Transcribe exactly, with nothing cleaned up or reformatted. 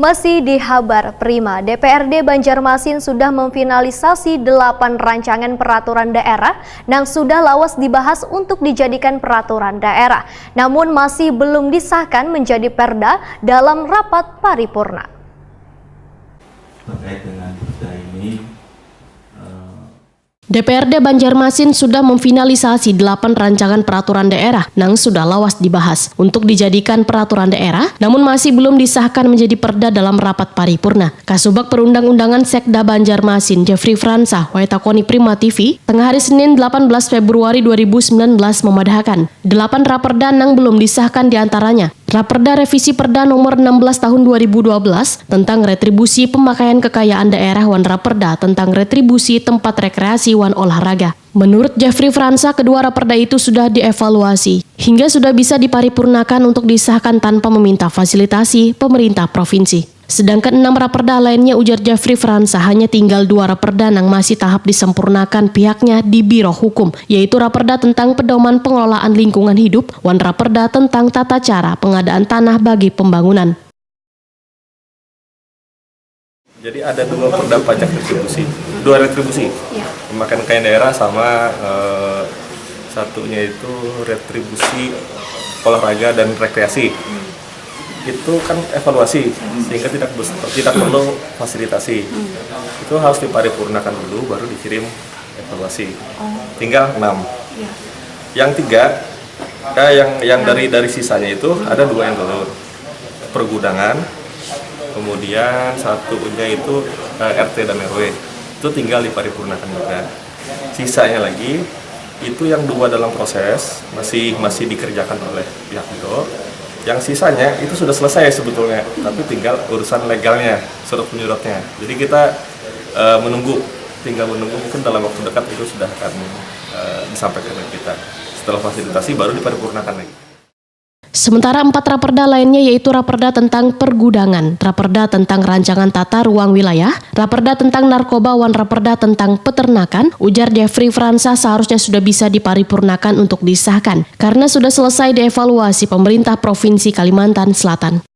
Masih di Habar Prima, D P R D Banjarmasin sudah memfinalisasi delapan rancangan peraturan daerah nang sudah lawas dibahas untuk dijadikan peraturan daerah, namun masih belum disahkan menjadi perda dalam rapat paripurna. Terkait dengan perda ini, eh, D P R D Banjarmasin sudah memfinalisasi delapan rancangan peraturan daerah nang sudah lawas dibahas untuk dijadikan peraturan daerah, namun masih belum disahkan menjadi perda dalam rapat paripurna. Kasubag Perundang-undangan Sekda Banjarmasin, Jeffrey Fransa, Waitakoni Prima T V, tengah hari Senin delapan belas Februari dua ribu sembilan belas memadahakan, delapan raperda nang belum disahkan diantaranya, Raperda Revisi Perda Nomor enam belas Tahun dua ribu dua belas tentang retribusi pemakaian kekayaan daerah wan Raperda tentang retribusi tempat rekreasi wan olahraga. Menurut Jeffrey Fransa, kedua raperda itu sudah dievaluasi hingga sudah bisa diparipurnakan untuk disahkan tanpa meminta fasilitasi pemerintah provinsi. Sedangkan enam raperda lainnya, ujar Jeffrey Fransa, hanya tinggal dua raperda nang masih tahap disempurnakan pihaknya di Biro Hukum, yaitu raperda tentang pedoman pengelolaan lingkungan hidup wan raperda tentang tata cara pengadaan tanah bagi pembangunan. Jadi ada dua perda pajak retribusi, dua retribusi. Pemakaian kekayaan daerah sama eh, satunya itu retribusi olahraga dan rekreasi. Itu kan evaluasi sehingga tidak bes- tidak perlu fasilitasi. Itu harus diparipurnakan dulu baru dikirim evaluasi. Tinggal enam. Yang tiga, eh, yang yang dari dari sisanya itu ada dua yang telur, pergudangan, kemudian satunya itu eh, R T dan R W. Itu tinggal diparipurnakan juga. Sisanya lagi itu yang dua dalam proses, masih masih dikerjakan oleh pihak biro. Yang sisanya itu sudah selesai sebetulnya, tapi tinggal urusan legalnya, surat menyuratnya. Jadi kita eh, menunggu, tinggal menunggu, mungkin dalam waktu dekat itu sudah akan eh, disampaikan ke kita. Setelah fasilitasi baru diparipurnakan lagi. Sementara empat raperda lainnya, yaitu raperda tentang pergudangan, raperda tentang rancangan tata ruang wilayah, raperda tentang narkoba, wan raperda tentang peternakan, ujar Jeffrey Fransa, seharusnya sudah bisa diparipurnakan untuk disahkan karena sudah selesai dievaluasi pemerintah Provinsi Kalimantan Selatan.